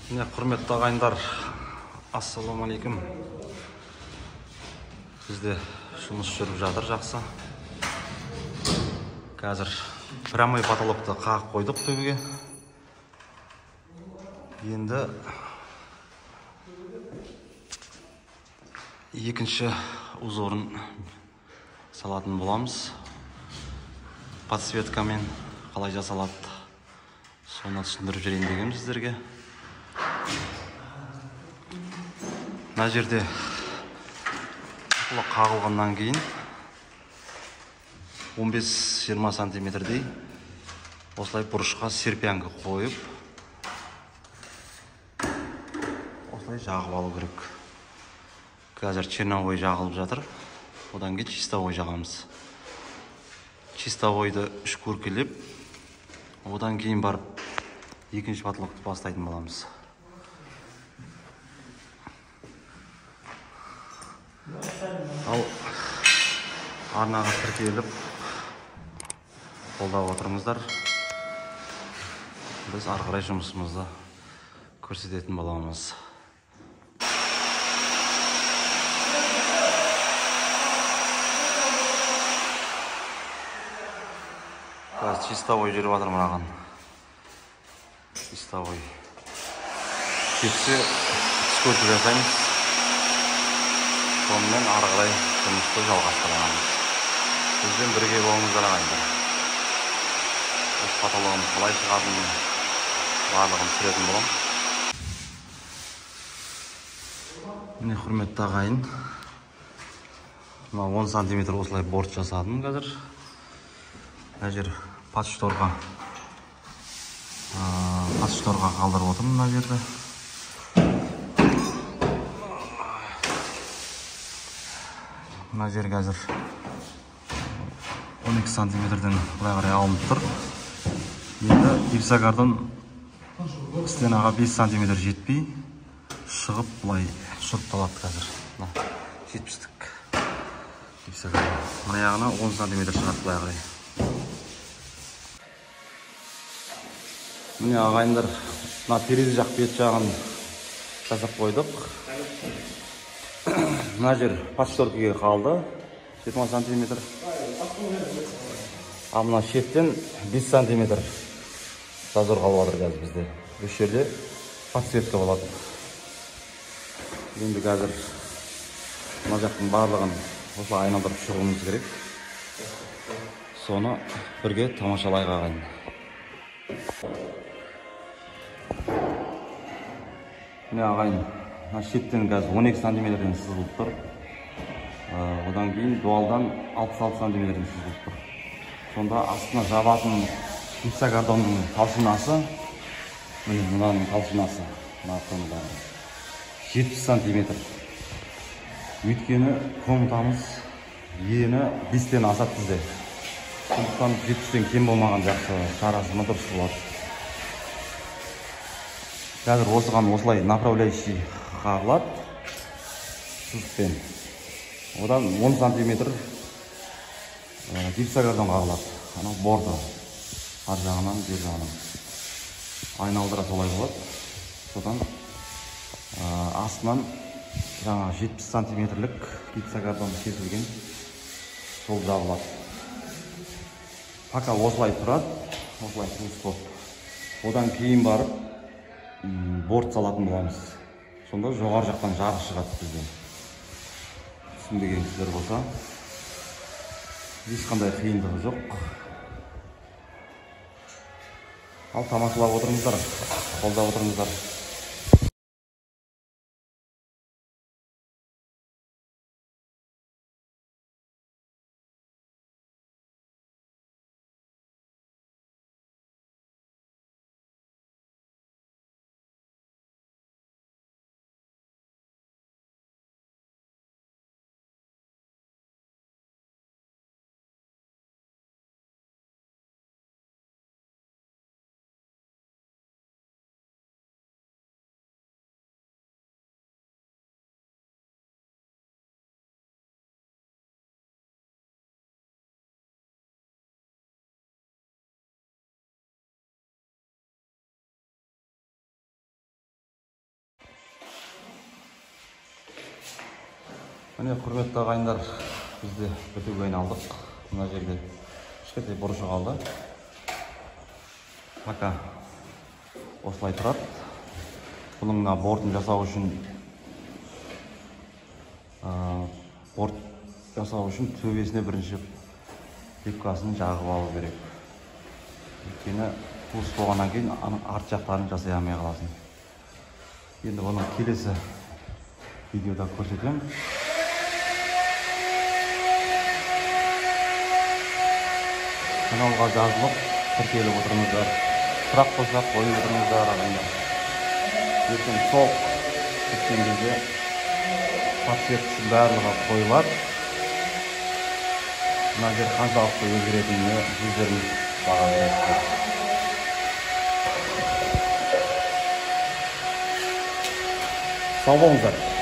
Міне, құрметті ағайындар, ассалаумағалейкум. Бізде жұмыс жүріп жатыр жақсы. Қазір прямой потолокты қағып қойдық төбеге. Енді екінші узорын салатын боламыз. Подсветкамен қалай жасалады, соны түсіндіріп жіберейін дегенмін сіздерге. Мына жерде потолок қағылғаннан кейін 15-20 сантиметрдей осылай бұрышқа серпянка қойып, осылай жағып алу керек. Қазір черновой жағылып жатыр, одан кейін чистовой жағамыз. Чистовойды үш көркелеп, одан кейін барып екінші потолокты бастайтын боламыз. Ал арнаға тіркеліп қолдап отырыңыздар. Біз ары қарай жұмысымызды көрсететін боламыз. Қазір чистовой жүріп жатыр мынаған. Чистовой. Кетсе скотч жасаймыз. Сонымен ары қарай жұмысты жалғастырамыз. Бізбен бірге болыңыздар ағайындар. Осы потологымыз қалай шығатынын барлығын түсіретін боламын. Міне, құрметті ағайын, мына 10 сантиметр осылай борт жасадым қазір. Мына жер подшторға қалдырып отырмын мына жерді. Мына жер қазір 12 сантиметрден былай қарай алынып тұр. Енді гипсокартон стенаға 5 сантиметр жетпей шығып былай шұрыпталады қазір. Мына 70-тік гипсокартон. Мына жағына 10 сантиметр шығады былай қарай. Міне ағайындар, мына терезе жақ бет жағын жасап қойдық. Мына жер подшторкіге қалды 20 сантиметр. Ал мына шеттен 5 сантиметр зазор қалып жатыр қазір бізде. Осы жерде подсветка болады. Енді қазір мына жақтың барлығын осылай айналдырып шығуымыз керек. Соны бірге тамашалайық ағайын. Міне ағайын, мына шеттен қазір 12 сантиметрден сызылып тұр. Одан кейін дуалдан 66 сантиметрден сызылып тұр. Сонда астына жабатын гипсокартонның толщинасы, міне мынаның толщинасы, мына 70 сантиметр. Өйткені комнатамыз ені 5-тен асады бізде. Сондықтан 70-тен кем болмаған жақсы, шарасы дұрыс болады. Қазір осыған осылай направляющий қағылады сызықпен. Одан 10 сантиметр гипсокартон қағылады. Анау борды ар жағынан, бер жағынан айналдыра солай болады. Содан астынан жаңа 70 сантиметрлік гипсокартон кесілген, сол жабылады. Пока осылай тұрады, осылай плюс болып. Одан кейін барып борт салатын боламыз. Сонда жоғары жақтан жарық шығады бізден. Түсінбеген кісілер болса, ешқандай қиындығы жоқ. Ал тамашалап отырыңыздар, қолдап отырыңыздар. Міне, құрметті ағайындар, бізде бітуге айналдық. Мына жерде кішкентай бұрышы қалды. Пока осылай тұрады. Бұның мына бортын жасау үшін, борт жасау үшін төбесіне бірінші лепкасын жағып алу керек. Өйткені қуыс болғаннан кейін аның арт жақтарын жасай алмай қаласың. Енді бұны келесі видеода көрсетемін. Каналға жазылып, тіркеліп отырыңыздар. Сұрақ болса қойып отырыңыздар ағайындар. Ертең толық біткен кезде подсветкасы барлығы қойылады. Мына жер қаншалықты өзгеретініне өздеріңіз баға бересіздер. Сау болыңыздар.